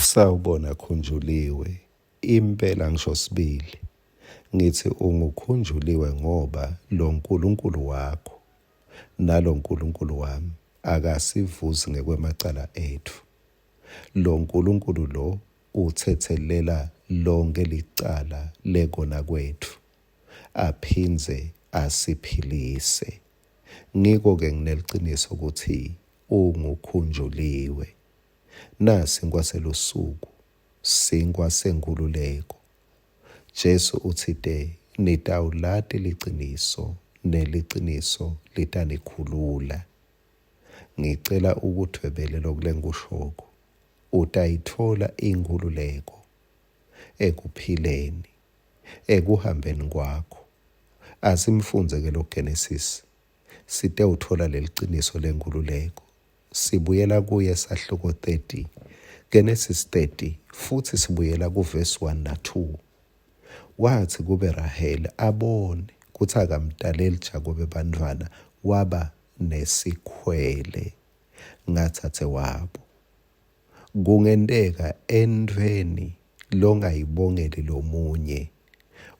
Sawubona Khunjuliwe, impela ngisho sibili ngitsi unguKhunjuliwe ngoba loNkulunkulu wakho naloNkulunkulu wami akasivuzi ngekwemacala etfu. LoNkulunkulu lo utsetselela lonkhe licala lekona kwetfu aphindze asiphilise. Ngiko-ke ngineliciniso kutsi unguKhunjuliwe. Nasinkwa selusuku, sinkwa senkhululeko. Jesu utsite, Nitawulati liciniso, neliciniso litanikhulula. Ngicela ukudvwebele loku lengikushoko. Utayitfola inkhululeko ekuphileni, ekuhambeni kwakho. Asimfundze-ke lo Genesis sitewutfola leliciniso lenkhululeko. Sibuyela kuye sahluko 30, Genesis 30, futsi sibuyela kuvesi 1 na 2. Watsi kube Raheli abone kutsi akamtaleli Jakobe bantfwana, waba nesikhwele ngadzadze wabo. Kungenteka entfweni longayibongeli lomunye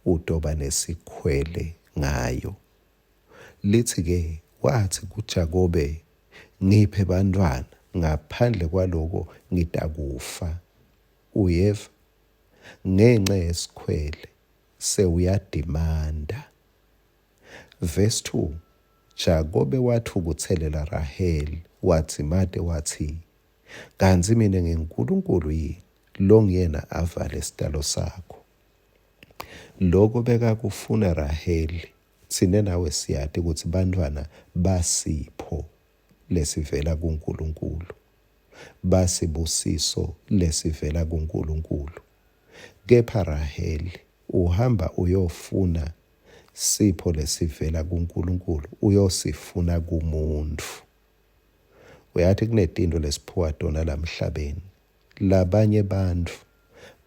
utoba nesikhwele ngayo. Litsi-ke, Watsi kuJakobe, Ngiphe bantfwana, ngaphandle kwaloko ngitakufa. Uyeva? Ngenca yesikhwele sewuyadimanda. Verse 2 Jakobe watfukutselela Raheli wadzimate watsi, Kantsi mine nginguNkulunkulu yini longuyena avale sitalo sakho? Loko bekakufuna Raheli, tsine nawe siyati kutsi bantfwana basipho lesivela kuNkulunkulu. Basibusiso lesivela kuNkulunkulu. Kepha Raheli uhamba uyofuna sipho lesivela kuNkulunkulu, uyosifuna kumuntfu. Uyati kunetintfo lesiphiwa tona lamhlabeni. Labanye bantfu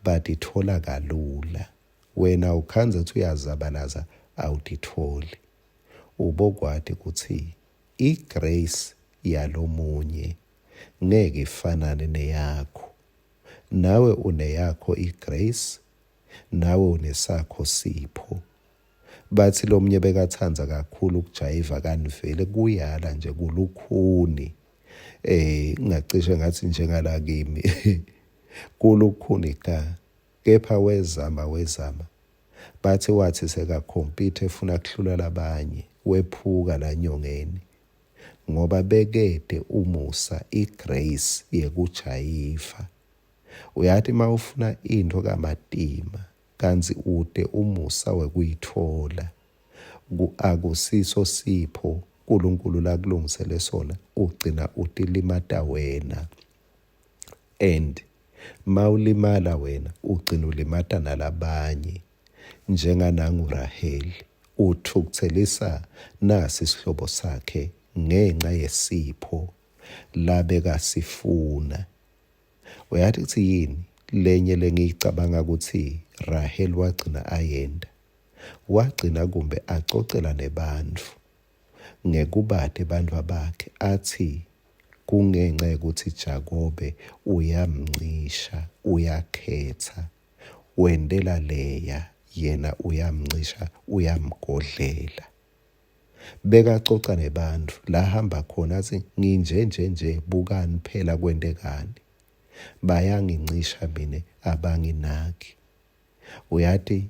batitfola kalula. Wena ukhandze kutsi uyazabalaza awutitfoli. Ubokwati kutsi i-grace yalomunye ngeke ifanane neyakho. Nawe uneyakho i-grace, nawe unesakho sipho. Batsi lomunye bekatsandza kakhulu kujayiva kani vele kuyala nje kulukhuni. Eh ngacishe ngathi njengala kimi. Kulukhuni ka. Kepha wezama wezama. Batsi watsi sekakhompitha efuna kuhlula labanye, wephuka la nyongeni. Ngoba bekete umusa i-grace yekujayiva. Uyati mawufuna intfo kamatima kantsi ute umusa wekuyitfola. Akusiso sipho Nkulunkulu lakulungisele sona, ugcina utilimata wena. And mawulimala wena ugcina ulimata nalabanye njenganangu Raheli uthukutselisa nasi sihlobo sakhe ngenca yesipho labekasifuna. Uyati kutsi yini lenye lengiyicabanga kutsi Raheli wagcina ayenta? Wagcina kumbe acocela nebantfu ngekubate bantfwabakhe atsi kungenca yekutsi Jakobe uyamncisha, uyakhetsa, wentela Leya, yena uyamncisha, uyamgodlela. Bekacoca nebantfu lahamba khona atsi nginje nje nje bukani phela kwentekani. Bayangincisha mine abanginaki. Uyati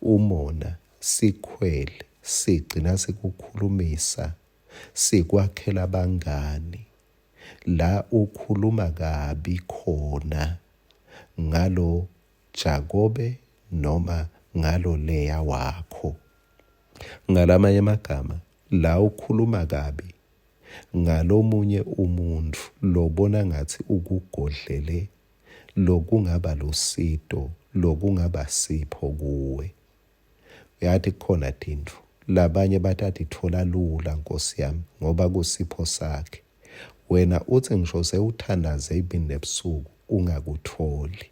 umona sikhwele sigcina sikukhulumisa sikwakhela bangani la ukhuluma kabi khona ngalo Jakobe noma ngalo Leya wakho. Ngalamanye emagama, la ukhuluma kabi ngalomunye umuntfu lobona ngatsi ukugodlele lokungaba lusito, lokungaba sipho kuwe. Uyati kukhona tintfo labanye batatitfola lula Nkosi yami ngoba kusipho sakhe. Wena utsi ngisho sewuthandaze imini nebusuku ungakutfoli.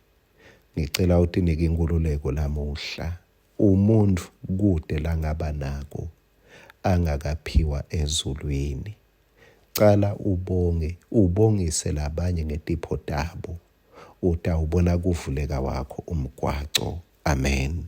Ngicela utinike inkhululeko lamuhla. Umuntfu kute langaba nako angakaphiwa ezulwini. Cala ubonge, ubongise labanye ngetipho tabo. Utawubona kuvuleka wakho umgwaco. Amen.